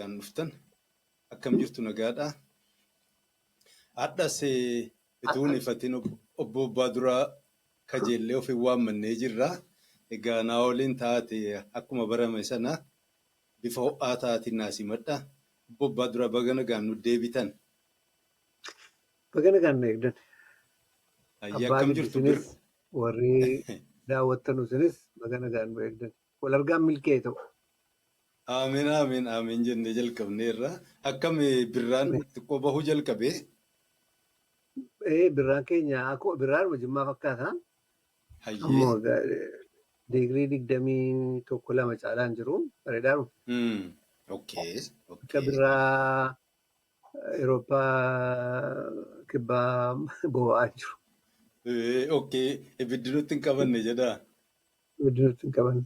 Nagaan dhuftan. Akkam jirtu nagaadha. Hadhas utuu hin ifatin obbo Abbaa Duraa kajeellee of hin waammannee jirra. Egaa naa waliin taate akkuma barame sana bifa ho'aa taatiin naa simadha. Obbo Abbaa Duraa baga nagaan nu deebitan. Baga nagaan nu eegdan. Ayyee Abbaa akkam jirtu Giddi isinis warri daawwattan isinis baga nagaan nu eegdan. Wal argaan milkee ta'u. Amiin amiin amiin jennee jalqabneerra. Akkam birraan xiqqoo bahuu jalqabee? Ee birraan keenya akkuma birraanuma Jimmaa fakkaata. Hayyee. Ammoo digirii 21 2 caalaan jiru. Bareedaadhuma. Okay. Akka Okay. birraa Awurooppaa kibbaa boba'aa jiru. Okay. Ibiddi nutti hin qabanne jedhaa. Ibiddi nutti hin qabanne.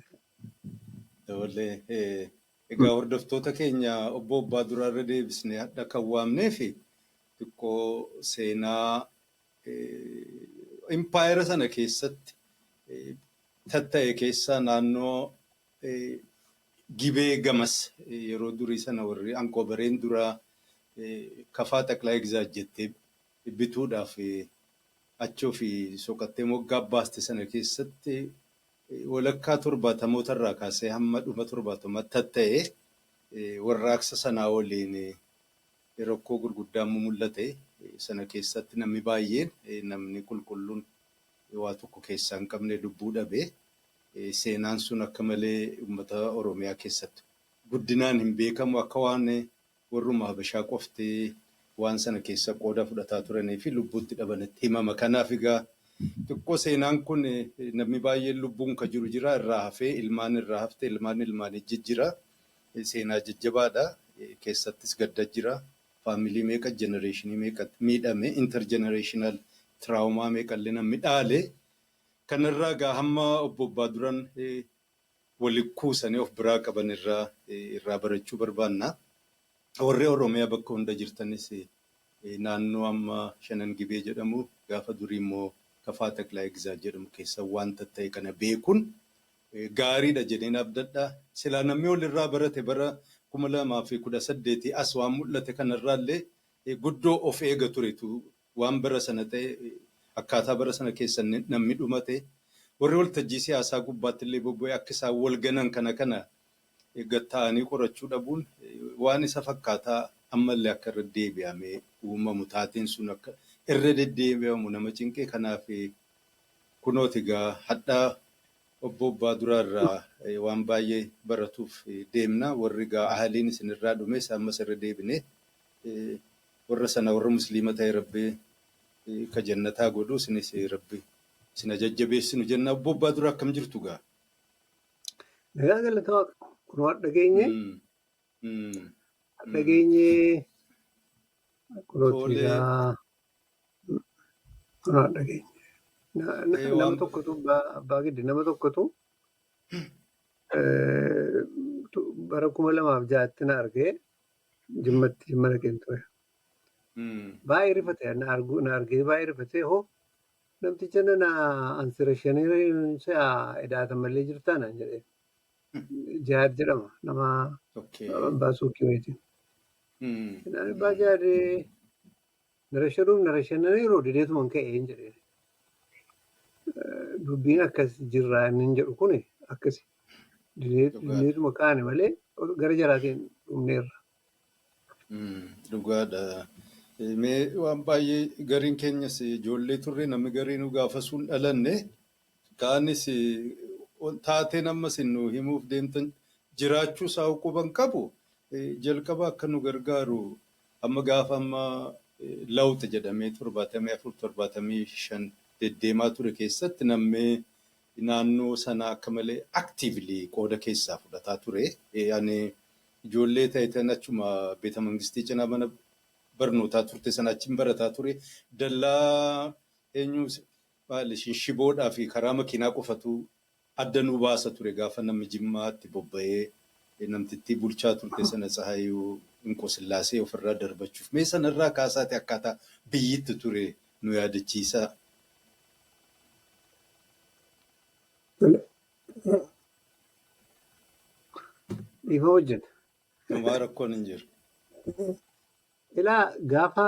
Tole. Egaa hordoftoota keenya obbo Abbaa Duraarra deebisnee hadha kan waamnee fi xiqqoo seenaa impaayera sana keessatti tatta'e keessaa naannoo Gibee gamas yeroo durii sana warri Anqoobareen duraa Kafaa Xaqlaa Egzaat jettee bituudhaaf achi ofii soqattee moggaa baaste sana keessatti walakkaa torbaatamoota irraa kaasee hamma dhuma torbaatamaatti tatta'e warraaqsa sanaa waliin rakkoo gurguddaan mul'ate sana keessatti namni baay'een namni qulqulluun waa tokko keessaa hin qabne lubbuu dhabe. Seenaan sun akka malee uummata Oromiyaa keessatti guddinaan hin beekamu akka waan warruma Habashaa qofti waan sana keessa qooda fudhataa turanii fi lubbuutti dhabanitti himama. Kanaaf egaa xiqqoo seenaan kun namni baay'een lubbuun ka jiru jira irraa hafee ilmaan irraa hafte ilmaan ilmaanii jijjira. Seenaa jajjabaadha. Keessattis gadda jira. Family meeqa generationii meeqa miidhame intergenerational trauma meeqallee namni dhaale. Kanarraa egaa hamma obbo Abbaa Duran wali kuusanii of biraa qaban irraa irraa barachuu barbaanna. Warri Oromiyaa bakka hunda jirtanis naannoo amma Shanan Gibee jedhamu gaafa durii immoo Kafaa Taklaa Egzaa jedhamu keessa wanta ta'e kana beekuun gaariidha jedheen abdadha. Silaa namni walirraa barate bara 2018 as waan mul'ate kanarraallee guddoo of eega turetu waan bara sana ta'e akkaataa bara sana keessa namni dhumate warri waltajjii siyaasaa gubbaatti illee bobba'e akka isaan wal ganan kana kana gad taa'anii qorachuu dhabuun waan isa fakkaataa ammallee akka irra deebi'amee uumamu taateen sun akka irra deddeebi'amu nama cinqee kanaaf kunooti egaa hadhaa obbo Abbaa Duraarraa waan baay'ee baratuuf deemna. Warri egaa ahaliin isinirraa dhumes ammas irra deebine warra sana warra musliima ta'e Rabbi ka jannataa godhu isinis Rabbi isin jajjabeessinu jenna. Obbo Abbaa Duraa akkam jirtu gaa? Nagaa galata Waaqa. Kunoo har'a geenye. Har'a geenye kunooti egaa kunoo har'a geenye. Nama tokkotu abbaa giddi nama tokkotu bara 2006tti na argee Jimmatti Jimma dhaqeen ture. Baay'ee rifate na argu na argee baay'ee rifate hoo namticha nana ansira shanii si'a edaata malee jirtaa naan jedhee. Jihaad jedhama nama abbaa suuqii wayiiti. Naan abbaa Jihaad nara shanuuf nara shananiiru dideetuman ka'e hin jedheen. Dubbiin akkas jirraa inni hin jedhu kuni akkasi. Dideetuma kaane malee gara jalaatiin dhumneerra. Dhugaadha. Mee waan baay'ee gariin keenyas ijoollee turre namni gariinuu gaafa sun dhalanne kaanis taateen ammas nu himuuf deemtan jiraachuu isaa quban qabu jalqaba akka nu gargaaru amma gaafa amma lawxa jedhamee 74 75 deddeemaa ture keessatti namni naannoo sana akka malee actively qooda keessaa fudhataa ture. Ani ijoollee ta'e achuma beeta mangistii cinaa mana barnootaa turte sana achiin barataa ture. Dallaa eenyu maali shiboodhaa fi karaa makiinaa qofatu adda nu baasa ture gaafa namni Jimmaatti bobba'ee namtittii bulchaa turte sana Tsahayuu Inqosillaasee ofirraa darbachuuf. Mee sanarraa kaasaati akkaataa biyyitti ture nu yaadachiisaa. Dhiifama wajjin. Homaa rakkoon hin jiru. Ilaa gaafa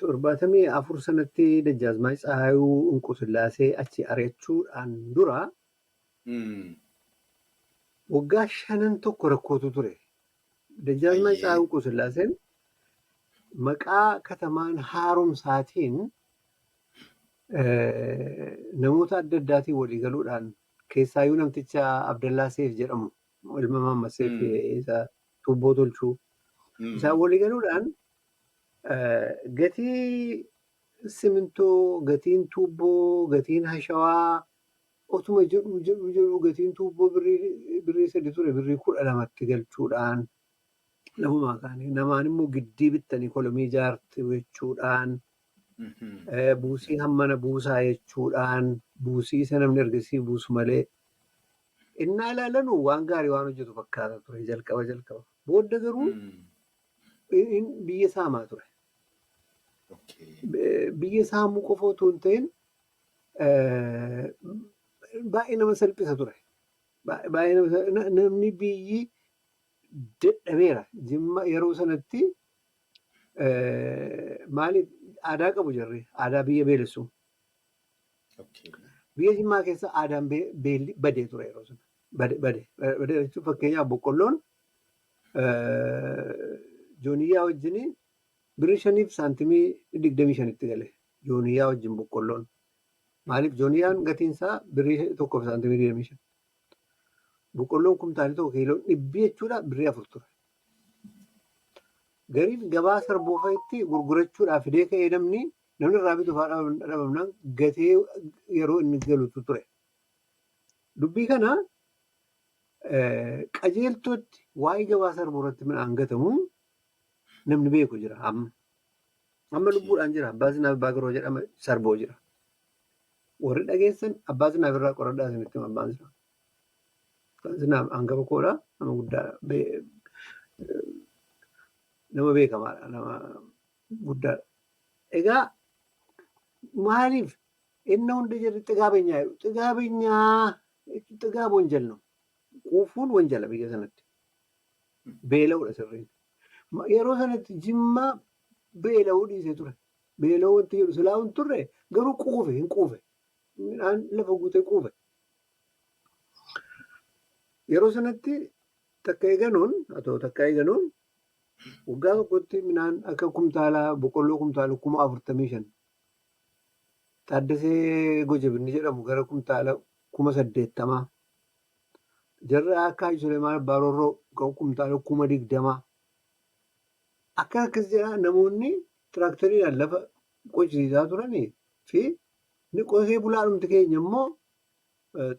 74 sanatti Dajjaazmaach Tsahaayuu Inqusillaasee achi ari'achuudhaan dura waggaa shanan tokko rakkootu ture. Dajjaazmaach Tsahaayuu Inqusillaaseen maqaa katamaan haaromsaatiin namoota adda addaatiin walii galuudhaan keessaayyuu namticha Abdallaa Seef jedhamu ilma Mahammad Seef isa tuubboo tolchuu isaan walii galuudhaan gatii simintoo, gatiin tuubboo, gatiin hashawaa otuma jedhu jedhu jedhu gatiin tuubboo birrii 3 ture birrii 12tti galchuudhaan lafumaa kaanii namaan immoo giddii bittanii kolomii ijaartu jechuudhaan buusii hammana buusaa jechuudhaan buusii isa namni ergasii buusu malee innaa ilaalanu waan gaarii waan hojjetu fakkaata ture jalqaba jalqaba. Booda garuu biyya saamaa ture. Biyya saamuu qofa otoo hin ta'in baay'ee nama salphisa ture. Baay'ee nama namni biyyi dadhabeera. Jimma yeroo sanatti maaliif aadaa qabu jarri aadaa biyya beelessuu. Biyya Jimmaa keessa aadaan beelli badee ture yeroo sana. Bade bade bade jechuun fakkeenyaaf boqqolloon jooniyyaa wajjin birrii 5 fi saantimii 25tti gale. Jooniyyaa wajjin boqqolloon. Maaliif jooniyyaan gatiin isaa birrii 1 fi saantimii 25. Boqqolloon kumtaalii tokko kiiloo dhibbi jechuudha birrii 4 ture. Gariin gabaa sarboo fa'itti gurgurachuudhaaf fidee ka'ee namni irraa bitu fa'aa dhabamnaan gatee yeroo inni galutu ture. Dubbii kana qajeeltootti waa'ee gabaa sarboo irratti midhaan gatamu namni beeku jira amma. Amma lubbuudhaan jira. Abbaa Zinaaf Baagiroo jedhama sarboo jira. Warri dhageessan Abbaa Zinaaf irraa qoradhaa isinitti hima Abbaan Zinaaf. Abbaan Zinaaf hangafa koodha, nama guddaadha. Nama beekamaadha, nama guddaadha. Egaa maaliif inni hunda jarri xigaabeenyaa jedhu? Xigaabeenyaa xigaab ወንጀል ነው። Quufuun wanjala biyya sanatti. Beela'uudha sirriin. Yeroo sanatti Jimmaa beela'uu dhiisee ture. Beela'uu wanti jedhu silaa hin turre garuu quufe hin quufe. Midhaan lafa guutee quufe. Yeroo sanatti takka eeganuun atoo takka eeganuun waggaa tokkotti midhaan akka kumtaalaa boqqolloo kumtaala 45,000, Taaddasee Gojabinni jedhamu gara kumtaala 80,000, jarri akka Haji Suleemaan Abbaa Roorroo kumtaala 20,000 akka akkas jedhaa namoonni tiraaktariidhaan lafa qochisiisaa turanii fi inni qotee bulaa dhumti keenya immoo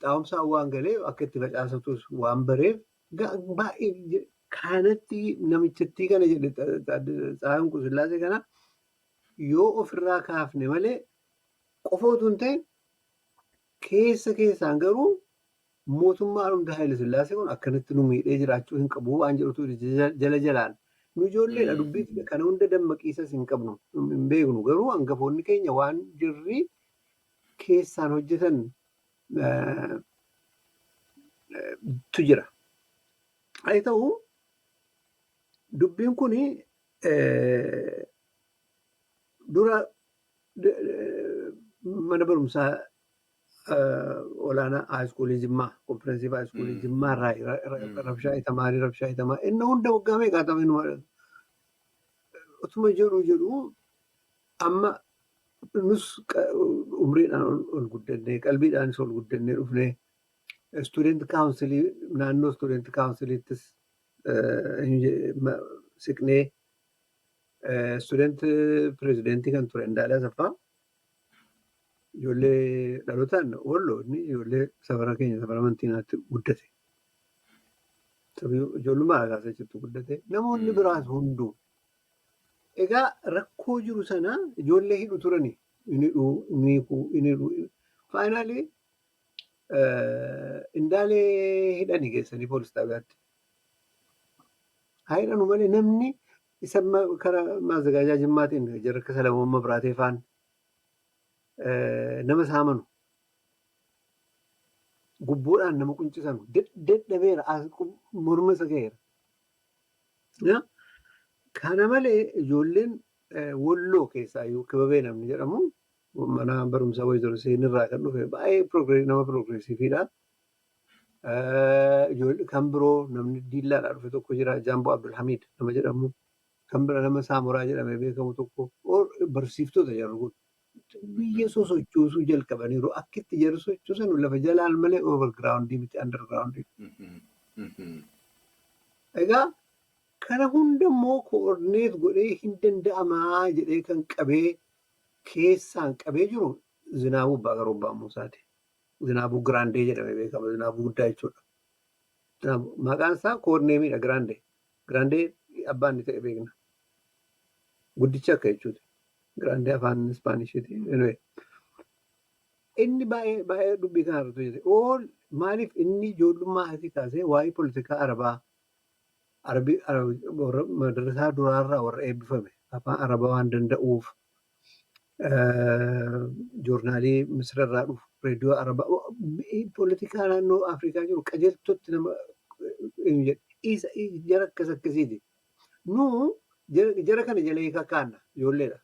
xaa'umsaan waan galeef akka itti facaasatus waan bareef baay'ee kanatti namichittii kana jedhe Tsaayin Qusillaasee kana yoo ofirraa kaafne malee qofa utuu hin ta'in keessa keessaan garuu mootummaa dhumti Haayile Sillaasee kun akkanatti nu miidhee jiraachuu hin qabu waan jedhutu jala jalaan. Nu ijoolleedha, dubbii kana hunda dammaqiisas hin qabnu, hin beeknu, garuu hangafoonni keenya waan jirri keessaan hojjetan tu jira. Haa ta'u dubbiin kun dura mana barumsaa olaanaa high schoolii Jimmaa, comprehensive high schoolii Jimmaa irraa rabshaa itamaarii rabshaa itamaa inni hunda waggaa meeqaa inuma utuma jedhu jedhu amma nus umriidhaan ol guddannee qalbiidhaanis ol guddannee dhufnee student councilii naannoo student counciliittis siqnee student presidentii kan ture Indaalee Asaffaa ijoollee dhalootaan Walloo, inni ijoollee safara keenya safara Mantiinaatti guddate. Ijoollummaa kaasee achitti guddate. Namoonni biraas hunduu. Egaa rakkoo jiru sana ijoollee hidhu turani. Inni hidhuu, inni hiikuu, inni hidhuu. Finally Indaalee hidhanii geessanii poolis xaabiyaatti. Haa hidhanu malee namni isa karaa maazagaajaa Jimmaatiin jarri akka Salamoon Mabraatee faan nama saamanu gubboodhaan nama quncisanu dadhabeera, morma isa ga'eera. Kana malee ijoolleen Walloo keessaa iyyuu Kibabee namni jedhamu mana barumsaa Wayizaroo Seenirraa kan dhufe baay'ee nama progressive dha. Kan biroo namni Diillaadhaa dhufe tokko jira, Jaamboo Abdulhamid nama jedhamu. Kan bira nama Saamuraa jedhamee beekamu tokko, barsiiftoota jarri kun. Biyya sosochoosuu jalqabaniiru. Akka itti jarri sochoosan lafa jalaan malee overground miti, underground. Egaa kana hunda immoo coordinate godhee hin danda'amaa jedhee kan qabee keessaan qabee jiru Zinaabuu Abbaa Garoo Abbaa Muusaati. Zinaabuu Giraandee jedhamee beekama. Zinaabuu guddaa jechuudha. Maqaan isaa code name iidha, Giraandee. Giraandee abbaan inni ta'e beekna. Guddicha akka jechuuti. Giraandee afaan Ispaanishiiti. Inni baay'ee baay'ee dubbii kana irratti hojjete. Ool maaliif inni ijoollummaa asii kaasee waa'ee poolitikaa Arabaa, Arabii madrasaa duraarraa warra eebbifame, afaan Arabaa waan danda'uuf, joornaalii Misirarraa dhufu, reediyoo Arabaa, poolitikaa naannoo Afrikaa jiru qajeeltootti nama isa jara akkas akkasiiti. Nu jara kana jala kakaanna, ijoolleedha.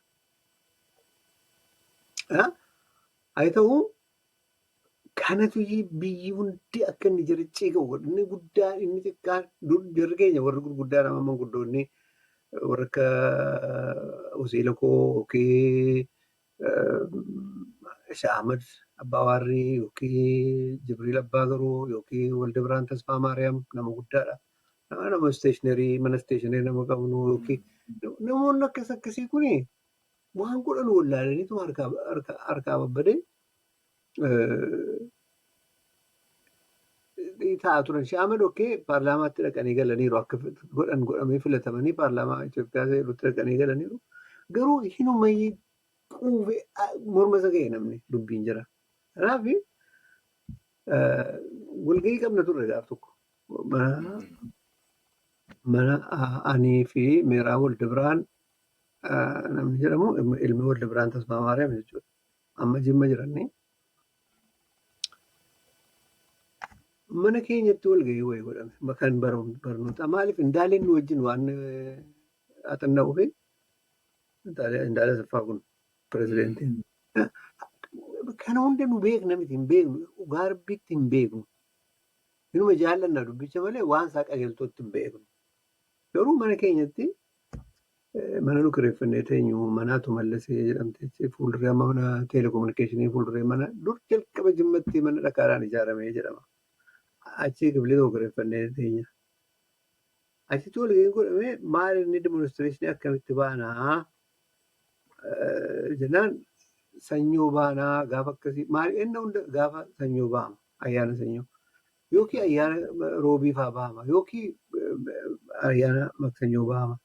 Haa ta'u, kanatu biyyi hundi akka inni jara ciiga'u godhe. Inni guddaan, inni xiqqaan, jarri keenya warri gurguddaan amma manguddoonni warra akka Hussein Koo yookiin Shah Ahmad Abbaa Waarrii yookiin Jibriil Abbaa Garoo yookiin Walda Birhaan Tasfaa Maariyaam nama guddaadha. Nama stationery, mana stationery nama qabnu yookiin namoonni akkas akkasii kuni waan godhan wallaalaniitu harkaa babbadee taa'aa turan. Shah Ahmad okkee paarlaamaatti dhaqanii galaniiru. Akka godhan godhamee filatamanii paarlaamaa Itoophiyaa seerutti dhaqanii galaniiru. Garuu hinumayyii quufee morma isa ga'e namni dubbiin jira. Kanaaf walgahii qabna turre gaaf tokko. Mana anii fi Meeraa Waldabiraan namni jedhamu, ilmi Waldabiraan Tasfaa Maariyaam jechuudha. Amma Jimma jiranni. Mana keenyatti walgahii wayii godhame kan barnootaa. Maaliif Indaaleen nu wajjin waan haxanna'uufi, Indaala Asaffaa kun pirezidentiin. Kana hunda nu beekna miti, hin beeknu, gaarbitti hin beeknu. Inuma jaallanna dubbicha malee waan isaa qajeeltootti hin beeknu. Garuu mana keenyatti, mana nu kireeffannee teenyu, manaatu Mallasee jedhamte fuulduree, amma mana teelekominikeeshinii fuulduree, mana dur jalqaba Jimmatti mana dhakaadhaan ijaaramee jedhama. Achi kiflii tokko kireeffannee teenya. Achitti walgahiin godhamee, maal inni demonstration akkamitti baanaa jennaan, sanyoo baanaa gaafa akkasii, maal inni hunda gaafa sanyoo ba'ama, ayyaana sanyoo yookiin ayyaana roobii fa'aa ba'ama yookiin ayyaana maksanyoo ba'ama.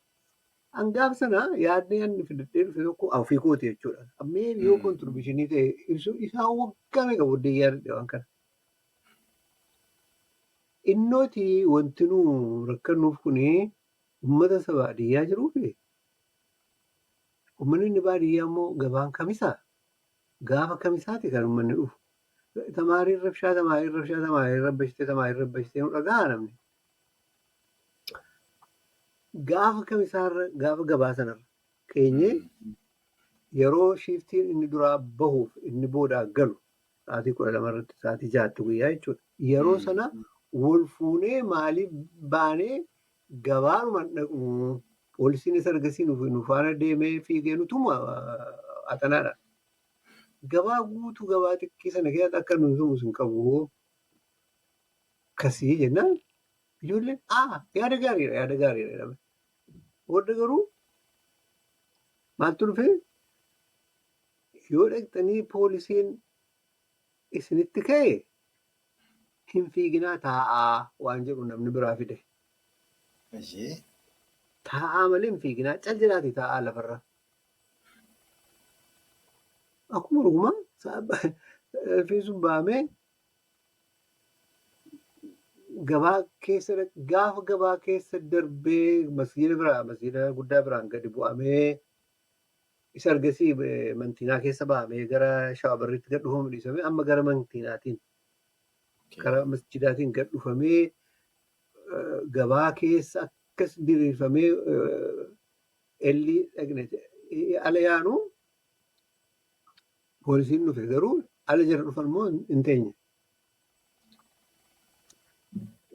Hangaaf sana yaadni ani fidadhee dhufe tokko ofii kooti jechuudha. Ammeen yoo contribution ta'e ibsu isaa waggaa meeqa booddee yaadadhe waan kana. Innooti wanti nu rakkannuuf kuni uummata isa baadiyyaa jiruufi uummanni inni baadiyyaa immoo gabaan kamisaa, gaafa kamisaati kan uummanni dhufu. Tamaariin rabshaa, tamaariin rabshaa, tamaariin rabbashtee, tamaariin rabbashtee nu dhaga'a namni. Gaafa kamisaarra, gaafa gabaa sanarra keenyee, yeroo shiiftiin inni duraa bahuuf inni boodaa galu sa'aatii 12 irratti, sa'aatii 6tti guyyaa jechuudha. Yeroo sana wal fuunee maaliif baanee gabaadhuma dhaqnu? Poolisiin isa ergasii nu faana deemee fiigee nu tumu atanaadha. Gabaa guutuu, gabaa xiqqii sana keessatti akka nu tumu hin qabu. Akkasii jennaan ijoolleen "Aa, yaada gaariidha, yaada gaariidha" jedhame. Booda garuu maaltu dhufee? Yoo dhaqxanii poolisiin isinitti ka'e hin fiiginaa, taa'aa waan jedhu namni biraa fide. Taa'aa malee hin fiiginaa, cal jedhaatii taa'aa lafarra. Akkuma dhugumaa salfiin sun bahamee gabaa keessa, gaafa gabaa keessa darbee masgiida biraa, masgiida guddaa biraan gadi bu'amee, isa ergasii mantiinaa keessa bahamee gara shaabarriitti gad dhufamu dhiisamee, amma gara mantiinaatiin, gara masjidaatiin gad dhufamee gabaa keessa Akkas diriirfamee ellii dhaqne ala yaanu poolisiin dhufe garuu ala jara dhufan immoo hin teenye.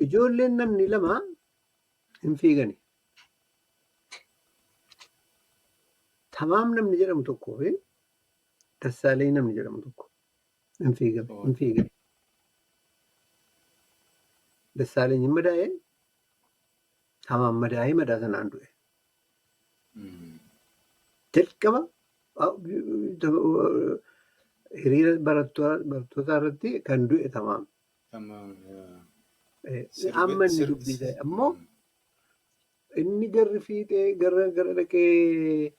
Ijoolleen namni lama hin fiigani. Tamaam namni jedhamu tokkoo fi Dassaaleny namni jedhamu tokko hin fiigame hin fiigani. Dassaaleny hin madaa'e, Tamaam madaa'ee madaa sanaan du'e. Jalqaba hiriira barattootaa irratti kan du'e Tamaam. Tamaam. Amma inni dubbii ta'e ammoo inni garri fiixee gara gara dhaqee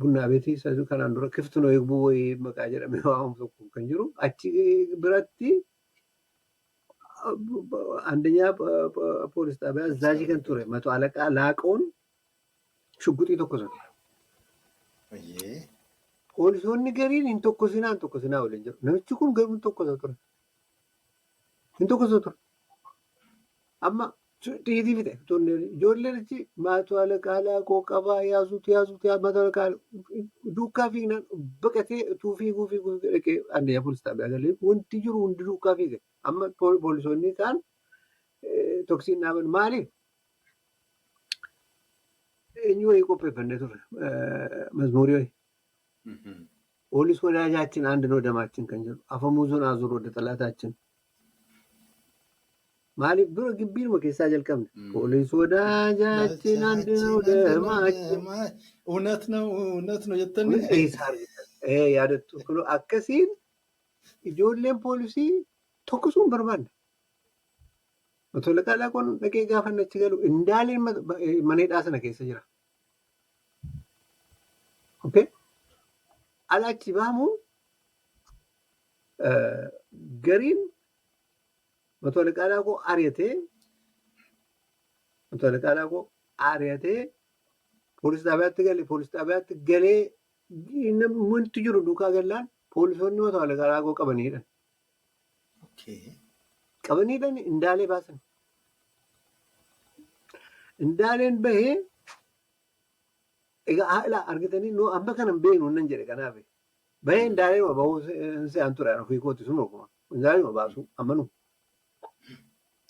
bunnaa beetii isa kanaan dura kiftunoo eegbuu wayii maqaa jedhamee waamamu tokko kan jiru achi biratti አንደኛ ፖሊስ ጣቢያ አዛዥ kan ture mato alaqaa Laaqoon shugguxii tokkosan. Poolisoonni gariin hin tokkosinaa hin tokkosinaa waliin jiru. Namichi kun garuu hin tokkosa ture. Hin tokkosa ture. Amma xiyitii fixe. Ijoolleen achi mato alaqaa Laaqoo qabaa yaasuutu yaasuutu mato alaqaa duukaa fiignaan baqatee utuu fiiguu fiiguu dhaqee አንደኛ ፖሊስ ጣቢያ galee wanti jiru hundi duukaa fiige. Amma poolisoonni kaan toksiin dhaaban maaliif? Eenyu wayii qopheeffannee ture mazmuurii wayii. ፖሊስ ወዳጃችን አንድ ነው ደማችን kan jedhu አፈሙዙን አዙር ወደ ጠላታችን maaliif dura gibbiinuma keessaa jalqabne ፖሊስ ወዳጃችን አንድ ነው ደማችን እውነት ነው እውነት ነው jettanii. Eessa argitan? Yaadattu kun akkasiin ijoolleen poolisii tokkosuu hin barbaanne. Otoo Alaqaa Laaqoon dhaqee gaafa inni achi galu Indaaleen mana hidhaa sana keessa jira. Okay? Ala achi baamu gariin Mato Alaqaa Laaqoo ari'atee Mato Alaqaa Laaqoo ari'atee poolis xaabiyaatti gale poolis xaabiyaatti galee wanti jiru duukaa gallaan poolisoonni Mato Alaqaa Laaqoo qabanii hidhan. Qabanii hidhan Indaalee baasan. Indaaleen bahee egaa haala argitanii nu amma kana hin beeknu nan jedhe kanaaf. Bahee Indaalee bahuu se'an ture ofii kooti sun oguma. Indaalee baasu amma nu.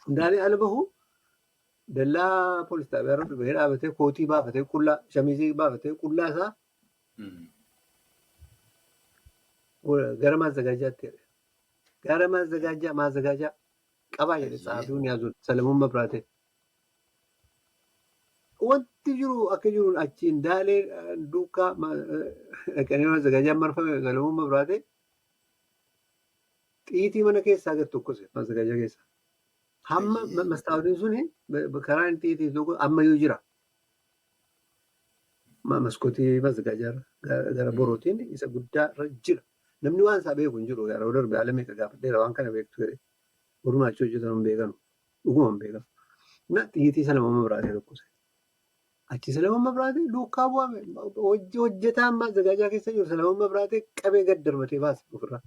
Indaalee ala bahu dallaa poolis xaabiyaa irra bahee dhaabatee kootii baafatee qullaa shamizii baafatee qullaa isaa gara maazagaajaatti jedhe. Gara maazagaajaa maazagaajaa qabaa jedhe tsaafiin yaazuun Salamuun Mabraatee. Wanti jiru akka jiru achi Indaalee duukaa dhaqanii maazagaajaan marfame Salamuun Mabraatee xiitii mana keessaa gad tokkose maazagaajaa keessaa. Hamma mastaawotiin suni karaa inni xiitii tokko ammayyuu jira. Maskootii maazagaajaa gara borootiin isa guddaa irra jira. Namni waan isaa beeku hin jiru. Yeroo darbe haala meeqa gaafadheera waan kana beektu jedhee. Walumaa achi hojjetan hin beekanu. Dhuguma hin beekanu. Na xiyyitii Salamuun Mabraatee tokkose. Achi Salamuun Mabraatee duukaa bu'ame hojjetaan maazagaajaa keessa jiru Salamuun Mabraatee qabee gad darbatee baase ofirraa.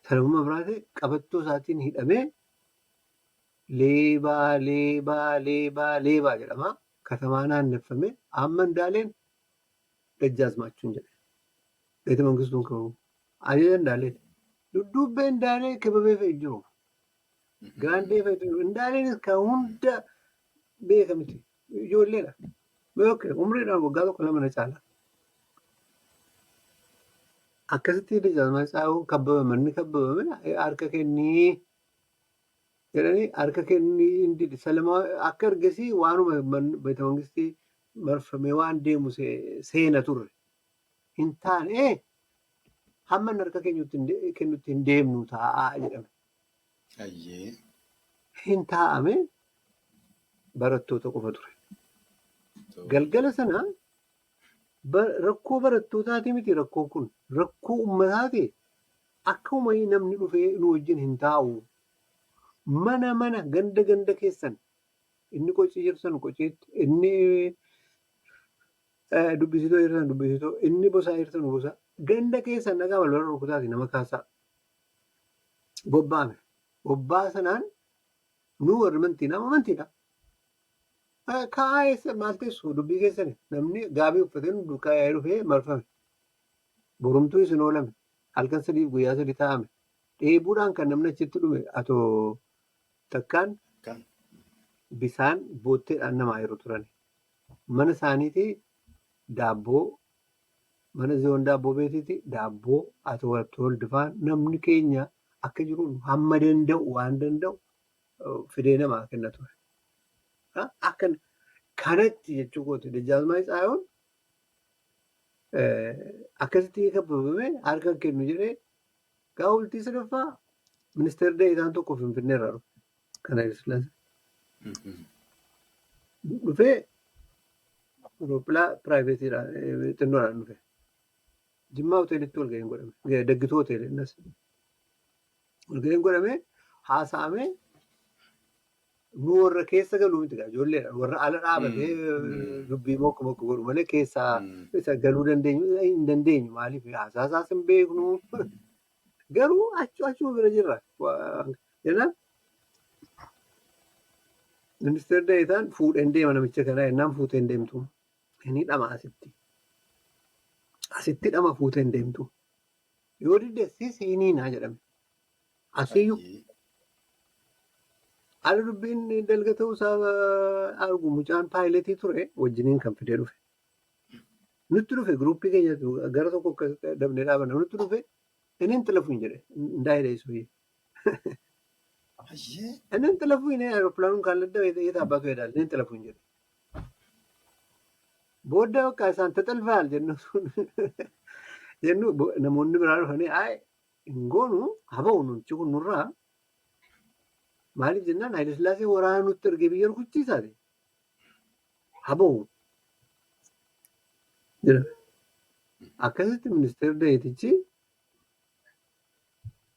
Salamuun Mabraatee qabattoo isaatiin hidhamee leebaa leebaa leebaa leebaa jedhama. Katamaa naanneffame amma Indaaleen dajjaazmaachuun jedhe. Beeta Mangistuun ka'u. Ajaja Indaaleen. Dudduubbee Indaalee kibabee fe'e jiru. Gaandee fe'e jiru. Indaaleenis kan hunda beeka miti. Ijoolleedha. Okay, umriidhaan waggaa tokko lama na caala. Akkasitti dajjaazmaachuu kabbabame manni kabbabame harka kennii jedhanii harka kennii hin dide. Salamaa akka ergasii waanuma beeta mangistii marfamee waan deemu seena turre. Hin taane hamma inni harka kennutti hin deemnu taa'aa jedhame. Hin taa'ame barattoota qofa ture. Galgala sana rakkoo barattootaati miti rakkoon kun rakkoo uummataati. Akkuma namni dhufee nu wajjin hin taa'u. Mana mana ganda ganda keessan inni qocii jirtan qociitti inni dubbisitoo jirtan dubbisitoo inni bosaa jirtan bosaa ganda keessan dhagaa balbala rukutaati nama kaasaa. Bobba'ame. Bobbaa sanaan nu warri amantii nama amantiidha. Kaa'aa eessa maal teessu dubbii keessani namni gaabii uffatee nu duukaa yaa'ee dhufee marfame. Borumtuu isin oolame. Halkan 3f guyyaa 3 taa'ame. Dheebuudhaan kan namni achitti dhume atoo takkaan bisaan bootteedhaan namaa yeroo turan. Mana isaaniitii daabboo mana ziyoon daabboo beetiiti daabboo atoo waldifaan namni keenya akka jiru hamma danda'u waan danda'u fidee namaa kenna ture. Akka kanatti jechuu kooti Dajjaazmaach Tsaayoon akkasitti kabbabame harka hin kennu jedhee gaafa bultii sadaffaa ministeerri deetaan tokko Finfinnee irraa dhufe. Kan Hayilasillaasee. Dhufee Awurooppilaa piraayiveetiidhaan xinnoodhaan dhufe. Jimmaa hoteelitti walga'iin godhame. Daggituu hoteelii innis. Walga'iin godhame haasa'amee nu warra keessa galuu miti gaa ijoolleedha. Warra ala dhaabatee dubbii mokka mokka godhu malee keessaa isa galuu dandeenyu hin dandeenyu maaliif haasaa isaas hin beeknu. Garuu achuma bira jirra. Jennaan ministeerri deetaan fuudheen deema namicha kanaa jennaan fuutee hin deemtu. Inni dhama asitti. Asitti dhama fuutee hin deemtu. Yoo didde sis hiniinaa jedhame. Asiyyuu ala dubbiin dalga ta'uu isaa argu mucaan paayiletii ture wajjiniin kan fidee dhufe. Nutti dhufe giruuppii keenya gara tokko akkasitti dabnee dhaabanna. Nutti dhufe inni hin xilafu hin jedhe. Indaa hidha isuu. Inni hin xilafu hin aeroplaanuun kan ladda የት አባቱ ይሄዳል? Inni hin xilafu hin jedhe. Booda bakka isaan taxalfaal jennu jennu namoonni biraa dhufanii ay hin goonu haba'u nuti kun nurraa maaliif jennaan Haayile Sillaasee waraana nutti ergee biyya rukuchiisaati. Haba'u jedhame. Akkasitti ministeerri deetichi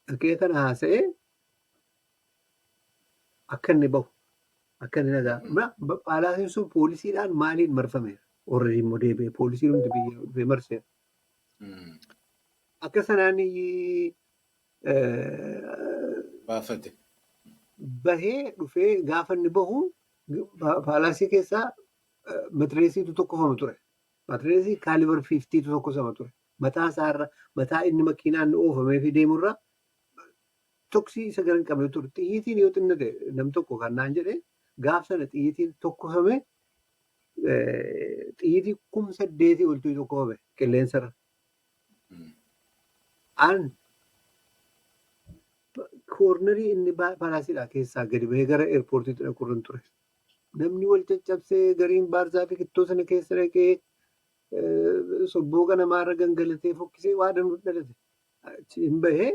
dhaqee kana haasa'ee akka inni bahu akka inni nagaa paalaasiin sun poolisiidhaan maaliin marfameera. Already immoo deebi'ee poolisiin hundi biyya dhufee marseera. Akka sanaan baafate. Bahee dhufee gaafa inni bahu paalaasii keessaa matireesiitu tokkofama ture. Matireesii caliber 50tu tokkosama ture. Mataa isaarra mataa inni makiinaan oofamee fi deemurra toksii isa gara hin qabne ture. Xiyyiitiin yoo xinnate nam tokko kan naan jedhe gaaf sana xiyyiitiin tokkofame xiyyiitii 8,000 oltu tokkofame qilleensarra. An cornerii inni paalaasiidhaa keessaa gadi bahee gara airportiitti dhaqurra ture. Namni wal caccabsee gariin baarzaa fi kittoo sana keessa dhaqee sobbooqa namaarra gangalatee fokkisee waa danuu dhalate. Achi hin bahee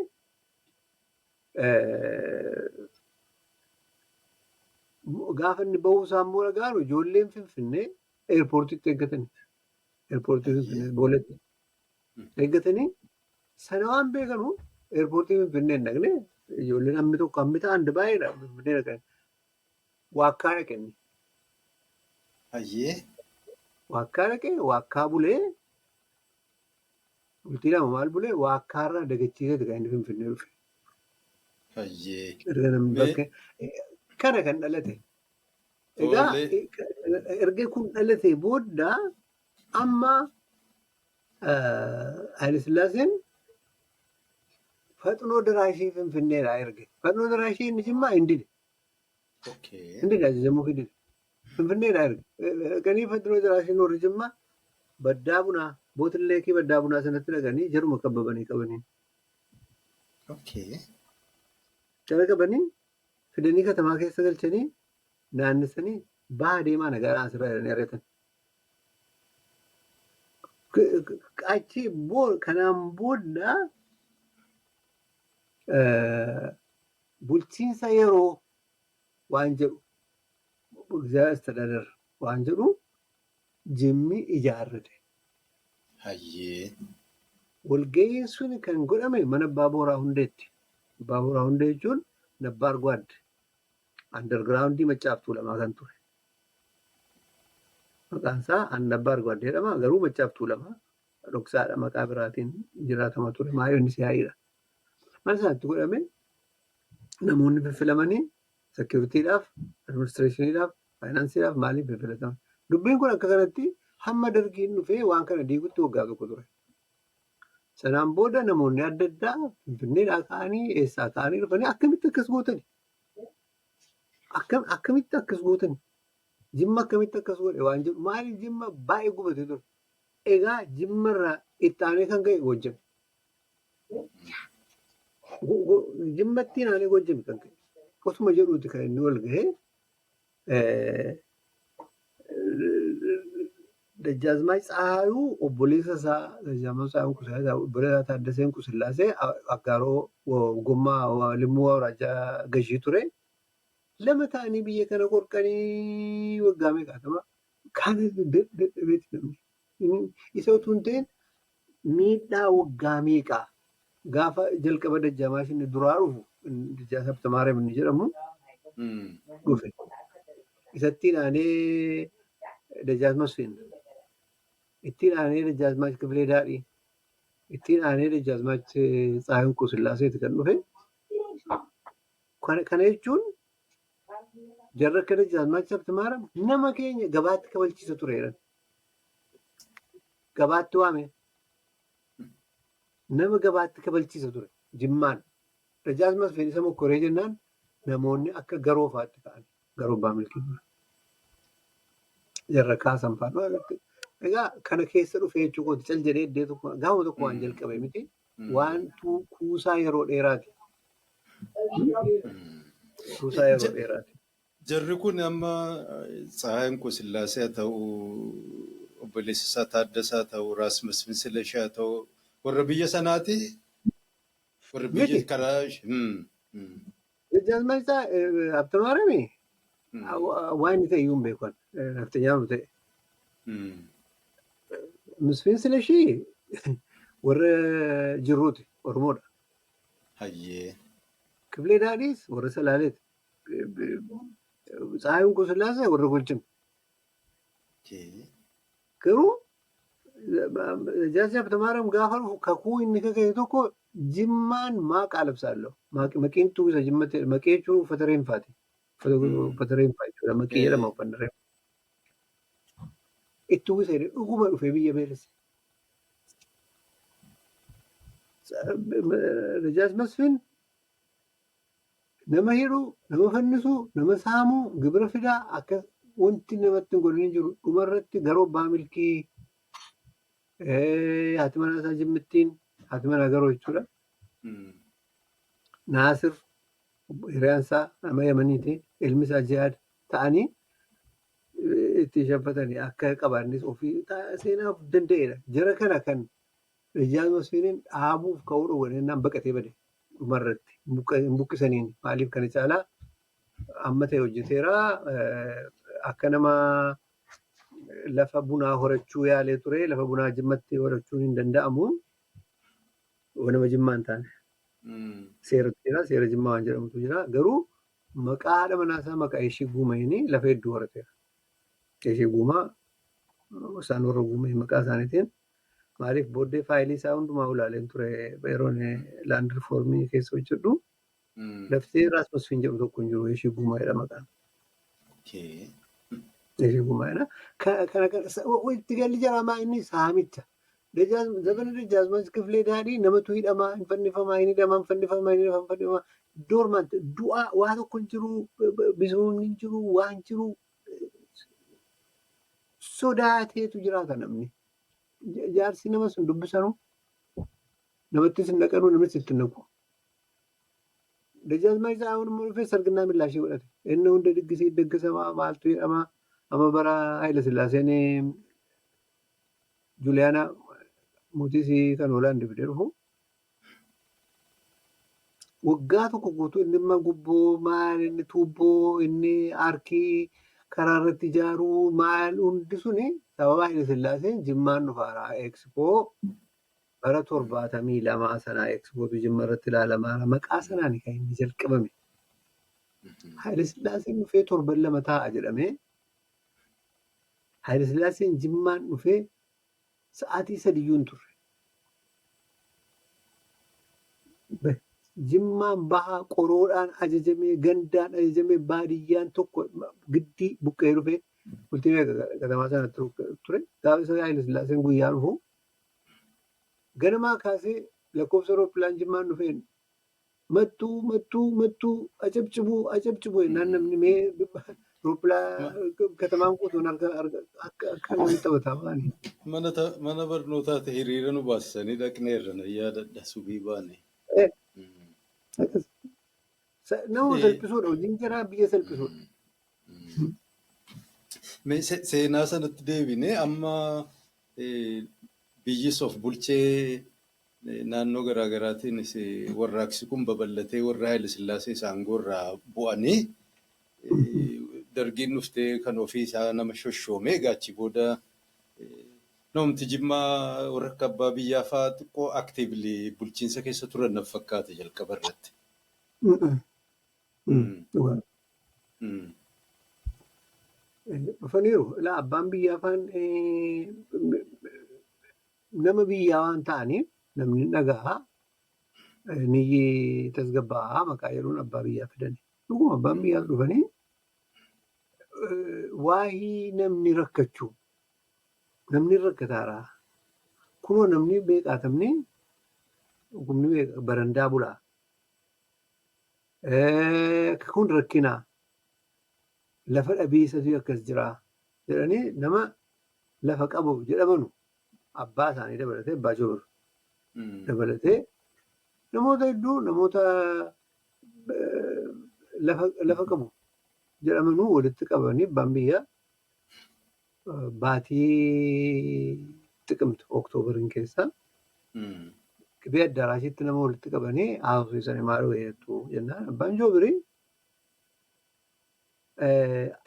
gaafa inni bahuu isaa immoo dhaga'anu ijoolleen Finfinnee airportiitti eeggatanii. Airportii Finfinnee Booletti eeggatanii sana waan beekanu airportii Finfinnee hin dhaqne ijoolleen hammi tokko hammi ta'an baay'eedha Finfinnee dhaqan. Waakkaa dhaqe inni. Waakkaa dhaqee waakkaa bulee bultii 2 maal bulee waakkaarraa dagachiiseeti kan inni Finfinnee dhufe. Erga namni bakka kana kan dhalate. Egaa erga kun dhalate booda amma Haayile Sillaaseen Faxinoo Daraashii Finfinneedhaa erge. Faxinoo Daraashii inni Jimmaa hin dide. Hin dide ajajamuu fi dide. Finfinneedhaa erge. Dhaqanii Faxinoo Daraashiin warri Jimmaa baddaa bunaa bootillee baddaa bunaa sanatti dhaqanii jaruma kabbabanii qabanii. Jara qabanii fidanii katamaa keessa galchanii naannessanii baha deemaa nagaadhaan asirraa jedhanii ari'atan. Achi kanaan booda bulchiinsa yeroo waan jedhu ጊዜያዊ አስተዳደር waan jedhu Jimmi ijaarrate. Walga'iin sun kan godhame mana Abbaa Booraa Hundeetti. Abbaa Booraa Hundee jechuun Nabbaar Gwaadde. Undergroundii Maccaaf Tuulamaa kan ture. Maqaan isaa Nabbaar Gwaadde jedhama garuu Maccaaf Tuulamaa dhoksaadha maqaa biraatiin jiraatama ture. Maayonni siyaa'iidha. Mana isaatti godhame namoonni fiffilamanii securitydhaaf, administrationiidhaaf. Faayinaansiidhaaf maaliif filatama? Dubbiin kun akka kanatti hamma dargiin dhufee waan kana diigutti waggaa tokko ture. Sanaan booda namoonni adda addaa Finfinneedhaa ka'anii eessaa ka'anii dhufanii akkamitti akkas gootani? Akkamitti akkas gootani? Jimma akkamitti akkas godhe waan jedhu maaliif Jimma baay'ee gubatee ture. Egaa Jimmarraa itti aanee kan ka'e Gojjam. Jimmatti aanee Gojjam kan ka'e. Osuma jedhuuti kan inni wal gahee Dajjaazmaach Tsahaayuu obboleessa isaa Dajjaazmaach Tsahaayuu Inqusillaasee obboleessa isaa Taaddasee Inqusillaasee Aggaaroo Gommaa Limmuu Awuraajjaa Gashii ture. Lama ta'anii biyya kana qorqanii waggaa meeqaatama kana dadhabeeti namni. Isa utuu hin ta'in miidhaa waggaa meeqaa gaafa jalqaba Dajjaazmaach inni duraa dhufu Dajjaaz Habtamaariyaam inni jedhamu dhufe. Isatti aanee Dajjaaz Masfiin, ittiin aanee Dajjaazmaach Kifilee Daadhii, ittiin aanee Dajjaazmaach Tsahaayuu Inquusillaaseeti kan dhufe. Kana jechuun jarri akka Dajjaazmaach Habtamaariyaam nama keenya gabaatti kabalchiisa tureera. Gabaatti waame. Nama gabaatti kabalchiisa ture Jimmaan. Dajjaaz Masfiin isa mokkoree jennaan namoonni akka garoo fa'aatti ka'an. Garoo abbaa milkii dura. Jarra kaasan fa'a. Egaa kana keessa dhufee jechuu kooti cal jedhee iddoo tokko gaafuma tokko waan jalqabe miti. Waan kuusaa yeroo dheeraati. Kuusaa yeroo dheeraati. Jarri kun amma Tsahaayuu Inqusillaasee haa ta'u, obboleessa isaa Taaddasaa haa ta'u, Raas Masfin Silashii haa ta'u, warra biyya sanaati. Warra biyya Miti. karaa. Dajjaazmaach Habtamaariyaam waan inni ta'e iyyuu hin beeku. Nafxanyaa ta'e. Masfin Silashii warra jirruuti Oromoodha. Hayyee. Kifilee Daadhiis warra Salaaleeti. Tsahaayuu Inqusillaasee warra Gojjam. Garuu Dajjaaz Habtamaariyaam gaafa dhufu kakuu inni kakate tokko Jimmaan maaqa labsaallo. Maqiin tuusa Jimmatti maqii jechuun uffata reenfaati. Uffata reenfaa jechuudha. Maqii jedhama uffanni reenfaa. Itti uwwisa jedhee dhuguma dhufee biyya beelesse. Dajjaaz Masfin nama hidhuu, nama fannisuu, nama saamuu, gibira fidaa akka wanti namatti hin godhin jiru dhumarratti garoo abbaa milkii haati manaa isaa Jimmittiin haati manaa garoo jechuudha. Naasir hiriyaan isaa nama Yamaniiti ilmi isaa Jihaad ta'anii itti shanfatanii akka qabaannis ofii seenaa of danda'eedha. Jara kana kan Dajjaaz Masfiiniin dhaabuuf ka'uu dhowwan jennaan baqatee bade dhumarratti hin buqqisaniin maaliif kana caalaa amma ta'e hojjeteera akka nama lafa bunaa horachuu yaalee ture lafa bunaa Jimmatti horachuun hin danda'amu nama Jimmaa hin taane seeratu jira seera Jimmaa waan jedhamutu jira garuu maqaa haadha manaa isaa maqaa ishee guumayini lafa hedduu horateera. Ishee guumaa isaan warra guumee maqaa isaaniitiin maaliif booddee faayilii isaa hundumaa ulaaleen ture yeroon land reformii keessa hojjedhu laftee Raas Masfiin jedhu tokko hin jiru ishee guumaa jedha maqaan. Ishee guumaa jedha. Kana itti galli jaramaa inni saamicha. Zabana Dajjaazmaach Kifilee Daadhii namatu hidhamaa hin fannifamaa hin hidhamaa hin fannifamaa hin hidhamaa hin fannifamaa dormant du'aa waa tokko hin jiru misoomni hin jiru waan jiru sodaateetu jiraata namni. Jaarsi nama sun dubbisanu namattis hin dhaqanu namattis itti hin naqu. Dajjaazmaach Tsahaayuun immoo dhufee sarginaa millaashii godhate. Inni hunda diggisii daggisamaa maaltu jedhama amma bara Haayila Sillaaseen Juliyaanaa mootii kan Hoolaand fidee dhufu. Waggaa tokko guutuu inni imma gubboo maal inni tuubboo inni arkii karaa irratti ijaaruu maal hundi suni sababa Haayila Sillaaseen Jimmaan dhufaara ekspoo bara 72 sanaa ekspootu Jimma irratti ilaalamaara maqaa sanaan kan inni jalqabame. Haayila Sillaaseen dhufee torban 2 taa'a jedhamee Haayila Sillaaseen Jimmaan dhufee sa'aatii 3 iyyuu hin turre. Jimmaan bahaa qoroodhaan ajajamee, gandaan ajajamee, baadiyyaan tokko giddii buqqee dhufee bultii meeqa katamaa sana ture. Gaafa isa Haayile Sillaaseen guyyaa dhufu ganamaa kaasee lakkoofsa rooppilaan Jimmaan dhufeen mattuu, mattuu, mattuu, acabcibuu, acabcibuu jennaan namni mee rooppilaa katamaan guutuun harka akka namni taphataa ba'ani. Mana barnootaati hiriira nu baasisanii dhaqneerra, na yaadadha, subii baane. Nama salphisuudha, hojiin jaraa biyya salphisuudha. Seenaa sanatti deebinee, amma biyyis of bulchee, naannoo garaa garaatiinis warraaqsi kun babal'atee, warra Haayile Sillaasee aangoorraa bu'anii, Dargiin dhuftee kan ofii isaa nama shoshoomee, gaachi booda namti Jimmaa warra akka abbaa biyyaa fa'aa xiqqoo actively bulchiinsa keessa turan na fakkaata jalqaba irratti. Dhufaniiru. Ilaa, abbaan biyyaa faan nama biyyaa waan ta'aniif namni dhaga'a. Ni tasgabbaa'aa maqaa jedhuun abbaa biyyaa fidani. Dhuguma abbaan biyyaa dhufanii waa'ee namni rakkachuu, namni rakkataara. Kunoo namni beeqaatamni humni barandaa bulaa. Kun rakkinaa. Lafa dhabiisatu akkas jira jedhanii nama lafa qabu jedhamanu, abbaa isaanii dabalatee, abbaa Jobir dabalatee, namoota hedduu, namoota lafa qabu jedhamanuu walitti qabanii, abbaan biyyaa baatii Xiqimti, Oktoobarin keessa Qibee Addaraashitti nama walitti qabanii haasofsiisanii, maal jettu jennaan, abbaan Joobirii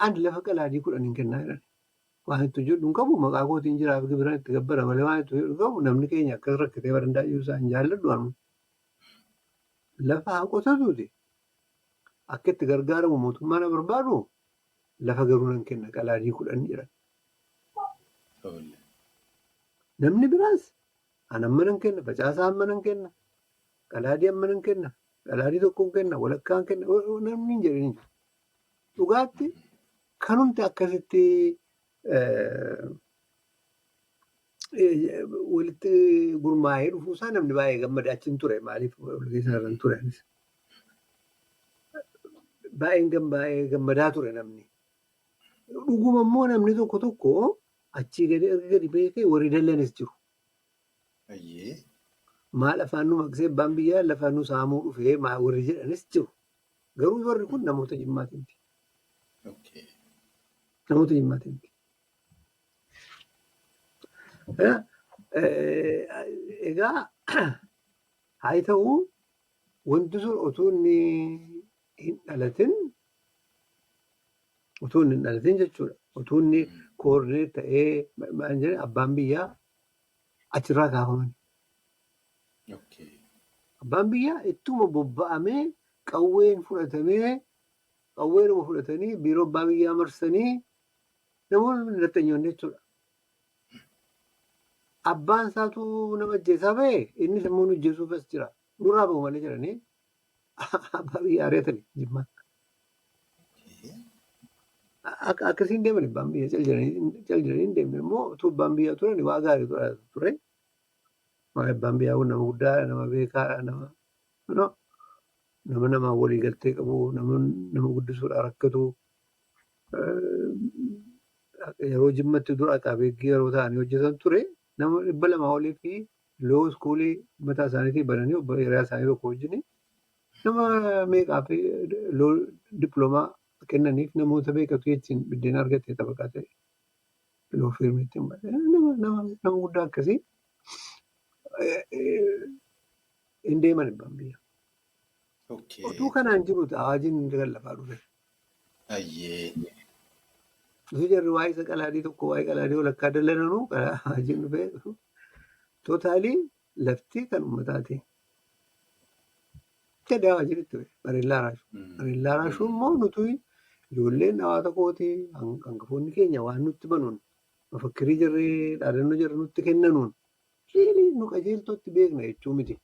ani lafa qalaadii 10 hin kennaa jedhan. Waan itti hojjedhu hin qabu, maqaa kootiin jiraaf, gibiran itti gabbara malee waan itti hojjedhu hin qabu, namni keenya akkas rakkatee barandaa jiru isaa hin jaalladhu anu. Lafa haa qotatuuti. Akka itti gargaaramu mootummaa na barbaadu, lafa garuu nan kenna, qalaadii 10 jedhan. Namni biraas an amma nan kenna, facaasaa amma nan kenna, qalaadii amma nan kenna, qalaadii tokkoon kenna, walakkaan kenna, namni hin jedhin hin jiru. Dhugaatti kanumti akkasitti walitti gurmaa'ee dhufuusaa namni baay'ee gammade. Achi hin ture, maaliif walgahii sanarra hin ture anis. Baay'ee gammadaa ture namni. Dhuguma immoo namni tokko tokko achii gadi erga gadi beekee warri dallanis jiru. Maal afaan nu maqsee abbaan biyyaa lafa nu saamuu dhufee warri jedhanis jiru. Garuu warri kun namoota Jimmaatiin miti. Namoota Jimmaatiin miti. Egaa haa ta'u, wanti sun utuu inni hin dhalatin jechuudha. Utuu inni coordinate ta'ee maal jedhee, abbaan biyyaa achirraa kaafaman. Abbaan biyyaa ittuma bobba'amee, qawween fudhatamee, qawweenuma fudhatanii biiroo abbaa biyyaa marsanii namoonni nafxanyoonni jechuudha. Abbaan isaatu nama ajjeesaa ba'e, innis immoo nu ajjeesuuf as jira. Nurraa ba'u malee jedhanii abbaa biyyaa ari'atanii Jimmaa. Akkasiin deeman abbaan biyyaa cal jedhanii hin deemne. Immoo utuu abbaan biyyaa turan waa gaarii ture. Abbaan biyyaa kun nama guddaa, nama beekaadha, nama no, nama namaan walii galtee qabu, nama nama guddisuudhaan rakkatu. Yeroo Jimmatti dura aqaabeeggii yeroo ta'anii hojjetan ture, nama 200 olii fi law schoolii mataa isaaniitii bananii hiriyaa isaanii tokko wajjin nama meeqaa fi law diploma kennaniif, namoota beekatu jechuun biddeen argate xabaqaa ta'e law firmiitti nama nama guddaa akkasii hin deeman abbaan biyyaa. Utuu kanaan jiru awaajiin lallabaa dhufe. Utuu jarri waa'ee isa qalaadii tokko, waa'ee qalaadii walakkaa dallananuu, awaajiin dhufee totally lafti kan uummataati. Jedhee awaajiin itti dhufe መሬት ላራሹ. መሬት ላራሹ immoo nuti ijoolleen hawaasa kootii hangafoonni keenya waan nutti banuun, mafakkirii jirree dhaadannoo jirre nutti kennanuun really nu qajeeltootti beekna jechuu miti.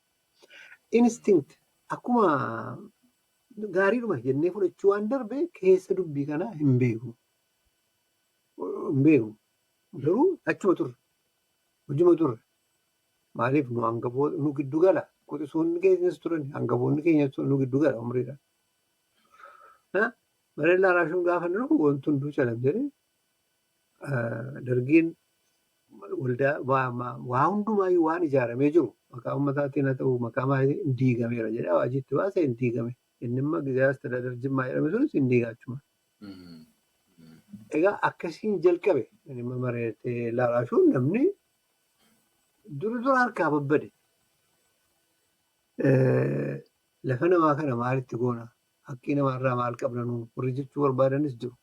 Instinct Akkuma gaariidhuma jennee fudhachuu waan darbe keessa dubbii kanaa hin beeku. Hin beeku. Garuu achuma turre. Hojuma turre. Maaliif nu hangafoota nu giddu gala. Quxisoonni keenyas turan hangafoonni keenyas turan nu giddu gala umriidhaan. Mareellaa Araashuun gaafa inni dhufu wanti hunduu calam jedhee dargiin waldaa waa hundumaayyuu waan ijaaramee jiru maqaa uummataatiin haa ta'u maqaa maaliitiin hin diigameera jedhee awaajitti baasee hin diigame. Inni immoo Gizeyaa Astadaadar Jimmaa jedhame sunis hin diigaa achuma. Egaa akkasiin jalqabe inni mareellaa Araashuun namni dura dura harkaa babbade. Lafa namaa kana maalitti goona? Haqqii namaarraa maal qabna nu warri jechuu barbaadanis jiru.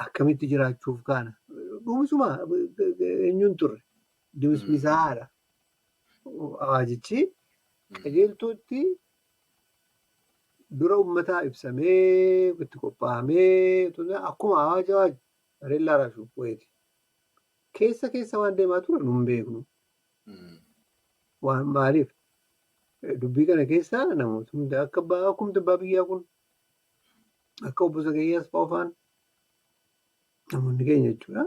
Akkamitti jiraachuuf kaana? Dhumisuma eenyuun turre? Dimismisaadha. Awaajichi qajeeltootti dura uummataa ibsamee itti qophaa'amee akkuma awaaja awaaja mareellaa raashuu wayiiti. Keessa keessa waan deemaa ture nu hin beeknu. Waan maaliif dubbii kana keessa namoota hunda akka akkumti abbaa biyyaa kun akka obbo Zagayyaas fa'aa namoonni keenya jechuudha.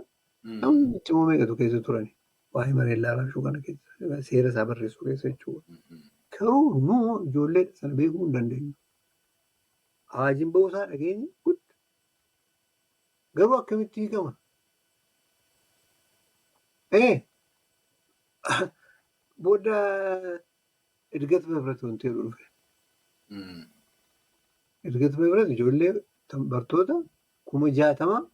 Namoonni ciccimoo meeqatu keessa turani waa'ee mareellaa raashuu kana keessa seera isaa barreessuu keessa jechuudha. Garuu nu ijoollee sana beekuu hin dandeenyu. Awaajiin ba'uu isaa dhageenye guddaa. Garuu akkamitti hiikama? Booda Idgat Mebrat wanti jedhu dhufe. Idgat Mebrat ijoollee bartoota 60,000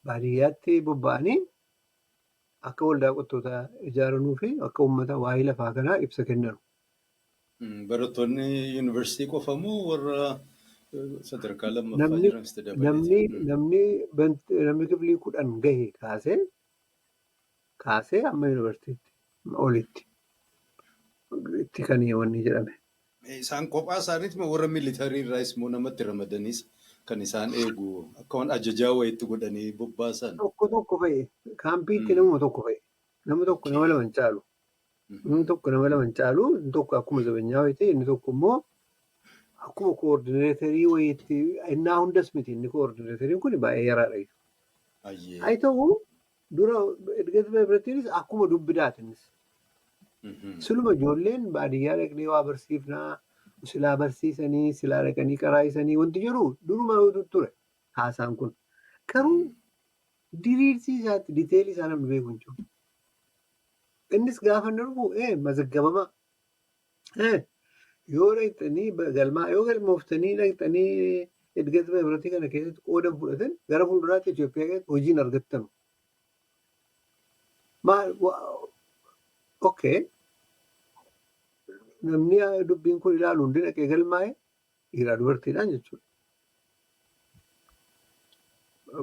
baadiyyaatti bobba'anii akka waldaa qottootaa ijaaranuu fi akka uummata waa'ee lafaa kanaa ibsa kennanu. Barattoonni yuunivarsiitii qofa moo warra sadarkaa lammaffaa jiranis dabaleeti? Namni kiflii 10 gahe kaasee amma yuunivarsiitiitti olitti itti kan wanni jedhame. Isaan kophaa isaaniiti moo warra miilitarii irraas immoo namatti ramadaniis kan isaan eegu akka waan ajajaa wayiitti godhanii bobbaasan? Tokko tokko fa'i. Kaampiitti namuma tokko fa'i. Nama tokko nama lama hin caalu. Inni tokko nama lama hin caalu. Inni tokko akkuma zabanyaa wayiiti. Inni tokko immoo akkuma koordineetarii wayiitti innaa hundas miti inni koordineetariin kun baay'ee yaraadha. Haa ta'u dura Idgat Mebrattiinis akkuma dubbidaati innis. Siluma ijoolleen baadiyyaa dhaqnee waa barsiifnaa, silaa barsiisanii, silaa dhaqanii qaraayisanii wanti jedhu duruma ture haasaan kun. Garuu diriirsii isaatti diteelii isaa namni beeku hin jiru. Innis gaafa inni dhufu mazaggabama. Yoo dhaqxanii galmaa yoo galmooftanii dhaqxanii Idgat Mebrattii kana keessatti qooda fudhatan gara fuulduraatti Itoophiyaa keessatti hojiin argattanu. Okay. Namni dubbiin kun ilaalu hundi dhaqee galmaa'e dhiiraa dubartiidhaan jechuudha.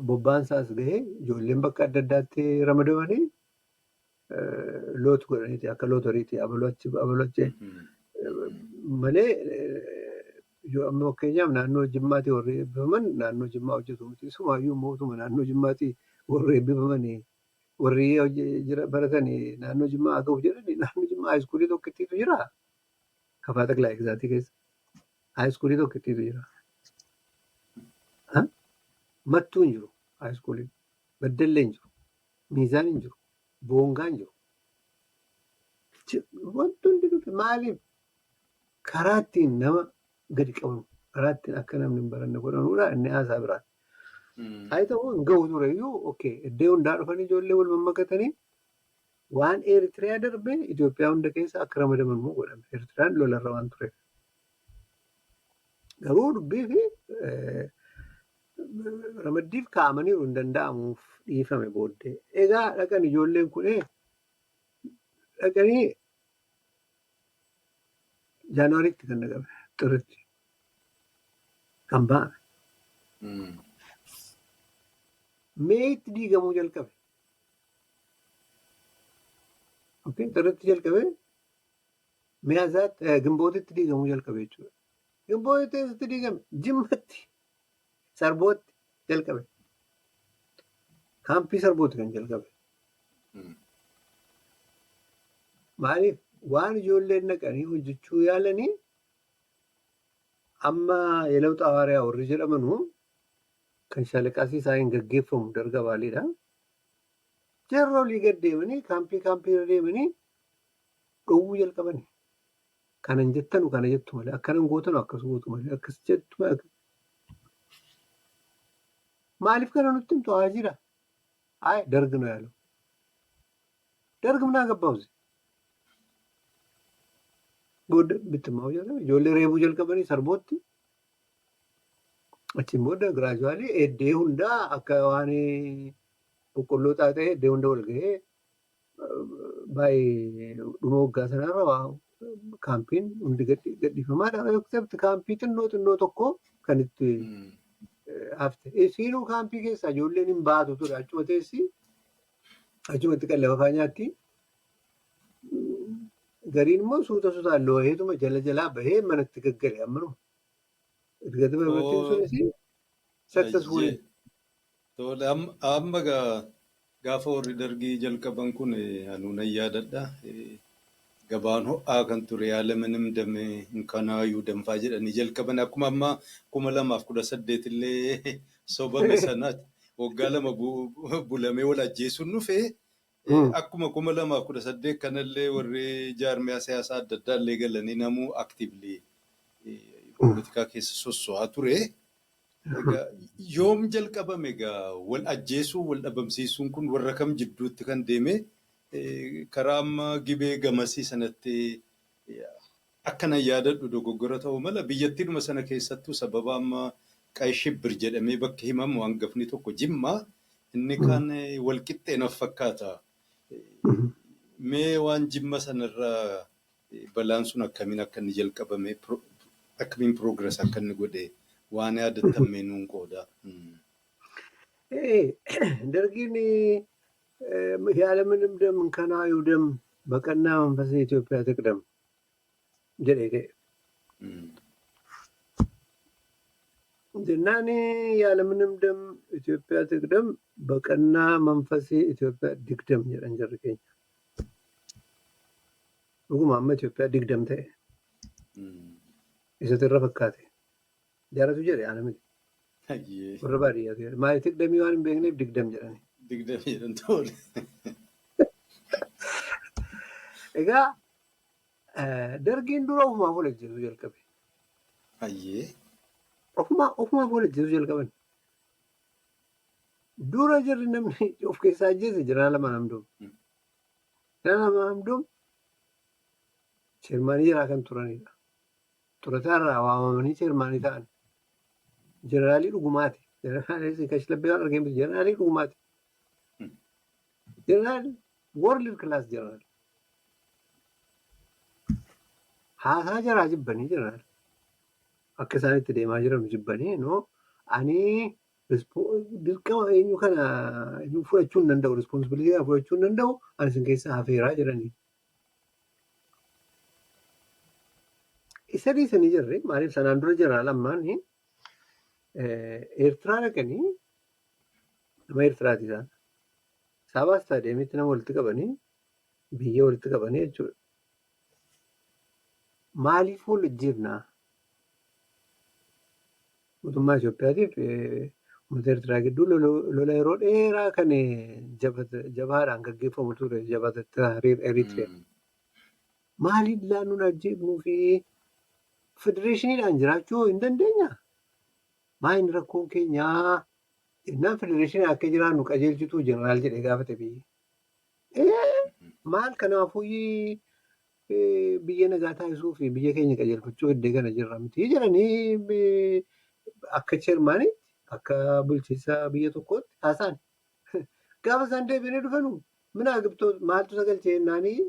Bobbaan isaas gahee ijoolleen bakka adda addaatti ramadamanii lootu godhaniiti akka lootoriiti abaluu achi abaluu achi malee amma fakkeenyaaf naannoo Jimmaatii warri eebbifaman naannoo Jimmaa hojjetu miti. Isumaayyuu mootummaa naannoo Jimmaatii warri eebbifamanii warri baratanii naannoo Jimmaa haa ta'uuf jedhanii naannoo Jimmaa haayiskuulii tokkittiitu jira. Kafaa Xaqilaa Gizaatii keessa haayiskuulii tokkittiitu jira. Mattuu hin jiru haayiskuuliin. Baddallee hin jiru. Miizaan hin jiru. Boongaa hin jiru. Wanti hundi dhufe maaliif karaa ittiin nama gadi qabamu karaa ittiin akka namni hin baranne godhanuudha inni haasaa biraa. Haa ta'u hin gahu ture iyyuu okay iddoo hundaa dhufanii ijoollee wal mammakatanii waan Eritiriyaa darbe Itoophiyaa hunda keessa akka ramadaman immoo godhame. Eritiriyaan lolarra waan tureef. Garuu dubbii fi ramaddiif kaa'amaniiru hin danda'amuuf dhiifame booddee. Egaa dhaqan ijoolleen kun dhaqanii Jaanuwaariitti kan dhaqame xirritti kan ba'ame. Meeyitti diigamuu jalqabe. Okay, xirritti jalqabe Miyaazaatti Gimbootitti diigamuu jalqabe jechuudha. Gimbootitti eessatti diigame? Jimmatti Sarbootti jalqabe. Kaampii Sarbooti kan jalqabe. Maaliif Waan ijoolleen dhaqanii hojjechuu yaalanii amma የለውጥ ሐዋርያ warri jedhamanu kan shaalaqaa Siisaayin gaggeeffamu darga baaleedha. Jarra olii gad deemanii kaampii kaampii irra deemanii dhowwuu jalqabani. Kanan jettanu kana jettu malee, akkanan gootanu akkas gootu malee, akkas jettu malee. Maaliif kana nutti himtu haa jira? አይ ደርግ ነው ያለው። ደርግ ምን አገባው እዚህ? Booda bittimmaa jalqabe, ijoollee reebuu jalqabanii sarbootti. Achiin booda gradually eddee hundaa akka waan boqqolloo xaaxee eddee hunda wal gahee, baay'ee dhuma waggaa sanarra kaampiin hundi gadhiifamaadha. Except kaampii xinnoo xinnoo tokko kan itti hafte. Isiinuu kaampii keessaa ijoolleen hin baatu ture, achuma teessi, achumatti qallaba fa'aa nyaatti. Gariin immoo suuta suutaan looheetuma jala jalaa bahee manatti gaggale ammanuma. Erga barbaachisuun sunis successful. Tole, amma gaafa warri dargii jalqaban kun anuu nan yaadadha. Gabaan ho'aa kan ture, "ያለምንም ደም እንከናዩ danfaa" jedhanii jalqaban. Akkuma amma 2018 illee sobame sana waggaa 2 bulamee wal ajjeesuun dhufe, akkuma 2018 kanallee warri jaarmiyaa siyaasaa adda addaa illee galanii namuu actively poolitikaa keessa sosso'aa ture. Egaa yoom jalqabame egaa wal ajjeesuu, wal dhabamsiisuun kun? Warra kam jidduutti kan deeme? Karaa amma Gibee gamasii sanatti akkanan yaadadhu, dogoggora ta'uu mala, biyyattiidhuma sana keessattuu sababa amma ቀይ ሽብር jedhamee bakki himamu hangafni tokko Jimmaa, inni kaan wal qixxee naaf fakkaata. Mee waan Jimma sanarraa, balaan sun akkamiin akka inni jalqabame, akkamiin progress akka inni godhe waan yaadattan mee nuun qooda. ደርጊን ያለምንም ደም እንከናዩ ደም በቀና መንፈስ ኢትዮጵያ ትቅደም jedhee ka'e. Jennaan ያለምንም ደም ኢትዮጵያ ትቅደም፣ በቀና መንፈስ ኢትዮጵያ digdam jedhan jarri keenya. Dhuguma amma Itoophiyaa digdam ta'e. Isatu irra fakkaate. Jaaratu jedhe, ana miti. Warra baadiyyaatu jedhe. Maali, tigdamii waan hin beekneef digdam jedhani. Digdam jedhan, tole. Egaa dargiin dura ofumaaf wal ajjeesuu jalqabe. Ofumaaf wal ajjeesuu jalqaban. Dura jarri namni of keessaa ajjeese Jeneraal Amaan Hamdoom. Jeneraal Amaan Hamdoom chairmanii jaraa kan turanidha. Turataa irraa waamamanii chairmanii ta'an. Jeneraalii dhugumaati. Jeneraalii kashlabbee waan argee miti. Jeneraalii dhugumaati. Jeneraal world class jeneraal. Haasaa jaraa jibbanii, jeneraal. Akka isaan itti deemaa jiran jibbanii, no, ani dirqama eenyu kana fudhachuu hin danda'u, responsibility kana fudhachuu hin danda'u, ani isin keessaa hafeeraa jedhanii. Isa dhiisanii jirre. Maaliif, sanaan dura jeneraal ammaan Eertiraa dhaqanii, nama Eertiraati isaan. Saabaa istaadiyeemitti nama walitti qabanii, biyya walitti qabanii jechuudha. Maaliif wal ajjeefnaa? Mootummaa Itoophiyaatiif uummata Eertiraa gidduu lola yeroo dheeraa kan jabaadhaan gaggeeffamu ture, jabata Eritiriyaa. Maaliif laannuun ajjeefnuu fi federeeshiniidhaan jiraachuu hin dandeenyaa? Maal rakkoon keenyaa jennaan, federeeshinii akka jiraannu qajeelchituu jeneraal jedhee gaafate biyyi. Maal, kanaafuu biyya nagaa taasisuu fi biyya keenya qajeelfachuu iddoo kana jirra miti jedhanii akka chairmaniitti, akka bulchiinsa biyya tokkootti haasa'an. Gaafa isaan deebi'anii dhufanu mina gibtoo maaltu sagalchee jennaanii,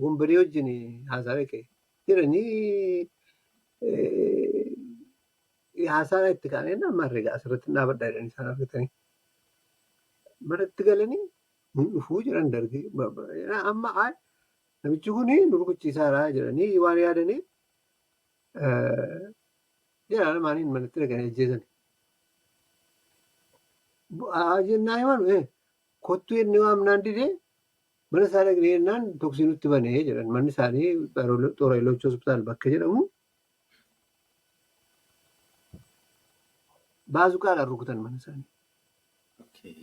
wombaree wajjin haasaa dhaqe jedhanii haasaa itti kaa'anii maarree asirratti dhaabadhaa jedhanii isaan argatanii. Manatti galanii hin dhufuu jedhan dargii. Amma namichi kun nu rukuchiisaadha jedhanii waan yaadaniif jedhan maaliin manatti dhaqanii ajjeesan. Jennaa himanu kottu inni waamnaan didee Mana isaa dhaqnee jennaan toksii nutti banee jedhan. Manni isaanii Xooraayiloochi Hospitaal bakka jedhamu baazuqaadhaan rukutan mana isaanii.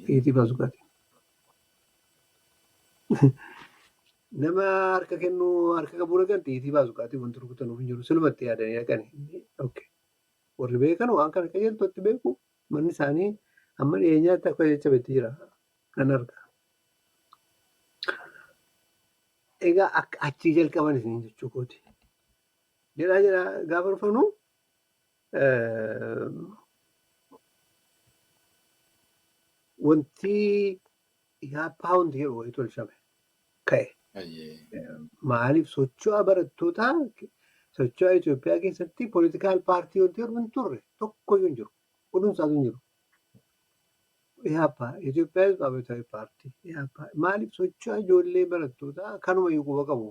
Xiyitii baazuqaatiin. Nama harka kennuu harka qabuu dhaqan xiyitii baazuqaatiin wanti rukutanuuf hin jiru. Silumatti yaadanii dhaqani. Warri beekan waan kana qajeeltootti beeku. Manni isaanii amma dhiyeenyaatti akka jajjabeetti jira. Nan arga. Egaa akka achii jalqaban isin jechuu kooti. Jedhaa jedhaa gaafa dhufanu wanti yaappaa wanti jedhu wayii tolchame ka'e. Maaliif socho'a barattootaa socho'a Itoophiyaa keessatti poolitikaal paartii wanti jedhu hin turre tokkoyyuu hin jiru. Oduun isaatu hin jiru. Yaappaa Itoophiyaa Hizb Paartii yaappaa maaliif socho'a ijoollee barattootaa kanuma iyyuu quba qabu.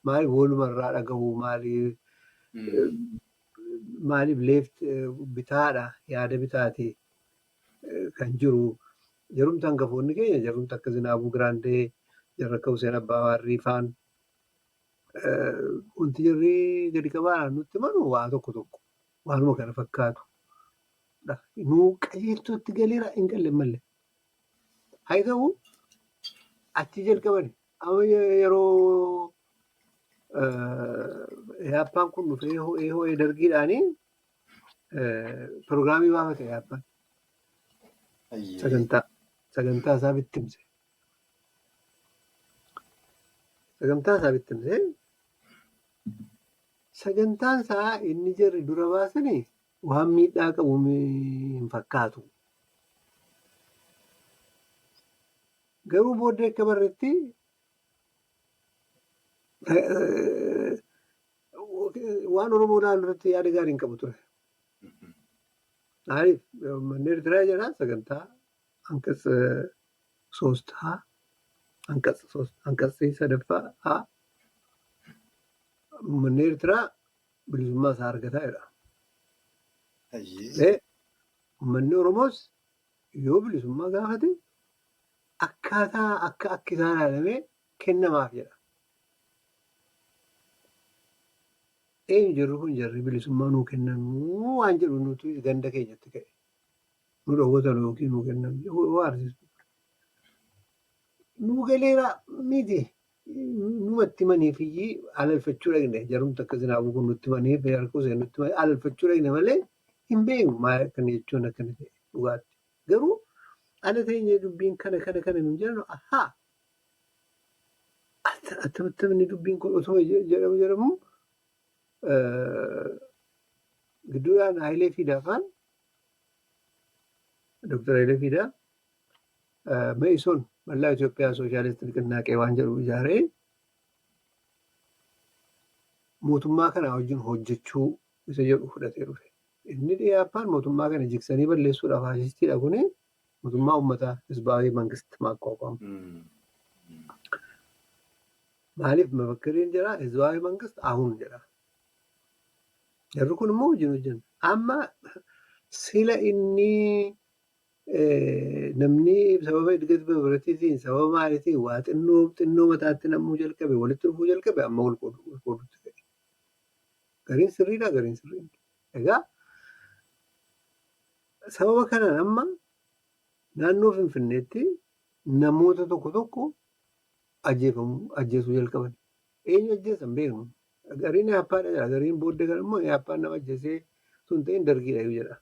Maaliif walumarraa dhagahu maaliif maaliif left bitaadha yaada bitaati kan jiru. Jarumti hangafoonni keenya jarumti akka Zinaabuu Giraandee jarra akka Hussein Abbaa Waarrii faan wanti jarri gadi qabaadhaan nutti himanu waa tokko tokko waanuma kana fakkaatu. Nuu qajeeltootti galeera hin galle malee. Haa ta'u achi jalqaban amma yeroo yaappaan kun dhufee ho'ee ho'ee dargiidhaanii pirogiraamii baafate yaappaan. Sagantaa isaa bittimse. Sagantaa isaa bittimse. Sagantaan isaa inni jarri dura baasanii waan miidhaa qabu hin fakkaatu. Garuu booddee akka barretti waan Oromoo ilaalu irratti yaada gaarii hin qabu ture. Maaliif manni Eertiraa jedha sagantaa አንቀጽ ሶስት ሀ አንቀጽ ሶስት አንቀጽ sadaffaa ሀ manni Eertiraa bilisummaa isaa argataa jedha. Uummanni Oromoos yoo bilisummaa gaafate akkaataa akka akki isaan ilaalamee kennamaaf jedha. Eenyu jarri kun jarri bilisummaa nuu kennanuu waan jedhu nuti ganda keenyatti ka'e. Nu dhowwatan yookiin nuu kennan waarsiisu. Nuu galeera miti. Numatti himaniif iyyii alalfachuu dhaqne jarumti akka Zinaabuu kun nutti himaniif harka Hussein nutti himaniif alalfachuu dhaqne malee hin beeknu maal akkana jechuun akkana ta'e dhugaatti. Garuu ala teenyee dubbiin kana kana kana nuun jedhan ahaa attamni dubbiin kun otoo jedhamu jedhamu gidduudhaan Hayilee Fiidaa faan Dr. Hayilee Fiidaa Me'isoon mallaa Itoophiyaa Sooshaalisti Niqinnaaqee waan jedhu ijaaree mootummaa kana wajjin hojjechuu isa jedhu fudhatee dhufe. Inni dhiyaappaan mootummaa kana jigsanii balleessuudhaaf faashistiidha kuni mootummaa uummataa Hizbaawi Mangist maaqqaaqamu. Maaliif mafakkiriin jira Hizbaawi Mangist ahun jedha. Jarri kun immoo wajjin hojjenna. Amma sila inni namni sababa idgat bibiratiitiin sababa maaliitiin waa xinnoo xinnoo mataatti namuu jalqabe walitti dhufuu jalqabe amma wal qoodutti ka'e. Gariin sirriidha gariin sirrii miti. Egaa sababa kanaan amma naannoo Finfinneetti namoota tokko tokko ajjeesuu jalqaban. Eenyu ajjeesan beeknu. Gariin yaappaadha jedha. Gariin booddee kan immoo yaappaan nama ajjeesee sun ta'in dargiidha jedha.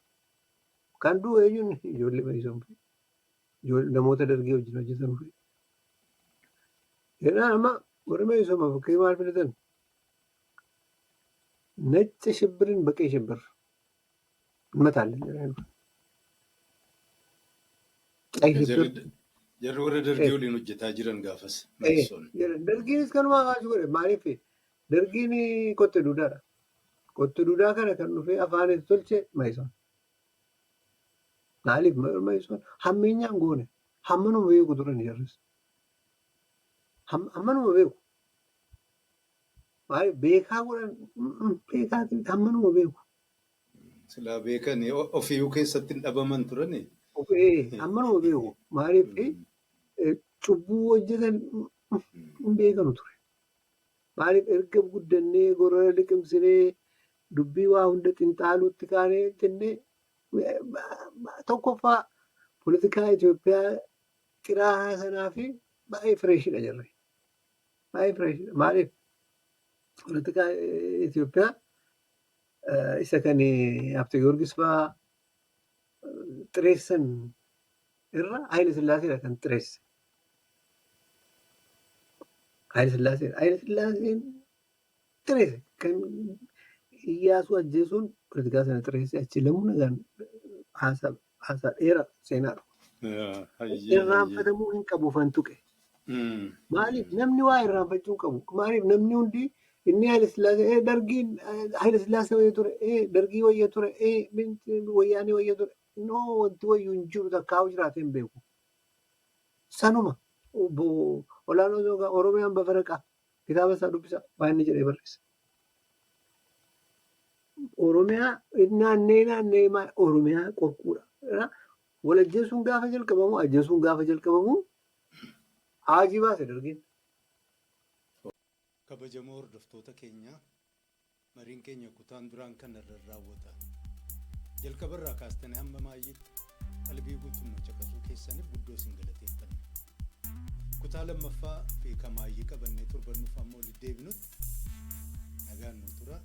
Kan du'u eenyuun ijoollee Me'isoon fa'i. Namoota dargii wajjin hojjetan fa'i. Jedhaan amma warri Me'isoon fakkii maal fidatan? ነጭ ሽብርን በቀይ ሽብር እንመታለን jedhanii dhufan. ቀይ ሽብር Jarri warra dargii waliin hojjetaa jiran gaafas Me'isoon. Dargiinis kanuma hawaasa godhe maaliif dargiin qotte duudaadha. Qotte duudaa kana kan dhufee afaan itti tolche Me'isoon. Maaliif Me'isoon hammeenyaan goone hammanuma beeku turan jarris. Hammanuma beeku. Maaliif beekaa godhan beekaa hammanuma beeku. Silaa beekan ofiiyyuu keessatti hin dhabaman turani. Hammanuma beeku. Maaliif cubbuu hojjetan Hin beekanu ture. Maaliif erga guddannee gorora liqimsinee dubbii waa hunda xinxaaluutti kaanee jennee, tokkoffaa poolitikaa Itoophiyaa xiraa'aa sanaa fi baay'ee freshiidha jirre. Baay'ee freshiidha. Maaliif poolitikaa Itoophiyaa isa kan Habte Giyoorgis fa'aa xireessan irra Haayile Sillaaseedha kan xireesse. Haayile Sillaaseedha. Haayile Sillaaseen xireesse. Kan Iyyaasuu ajjeesuun poolitikaa sana xireesse, achi lamuu nagaan haasaa dheeraa seenaadha. Irraanfatamuu hin qabu fan tuqe. Maaliif namni waa irraanfachuu hin qabu? Maaliif namni hundi inni Haayile Sillaasee, dargiin Haayile Sillaasee wayya ture, dargii wayya ture, wayyaanee wayya ture. No, wanti wayyuu hin jiru, takkaa'u jiraatee hin beeku. Sanuma obbo Olaanoo Zoogaa Oromiyaan bafaraqaa kitaaba isaa dubbisa, waan inni jedhee barreesse. Oromiyaa naannee naannee Oromiyaa qorquudha. Wal ajjeesuun gaafa jalqabamu, ajjeesuun gaafa jalqabamu haajii baase dargiin. Kabajamoo hordoftoota keenya, mariin keenya kutaan duraan kanarra raawwata. Jalqabarraa kaastanii hamma maayyiitti qalbii guutuun nu caqasuu keessaniif guddoo isin galateeffanna. Kutaa lammaffaa fi kamaayyii qabannee torban nuuf amma walitti deebinutti nagaan nu tura.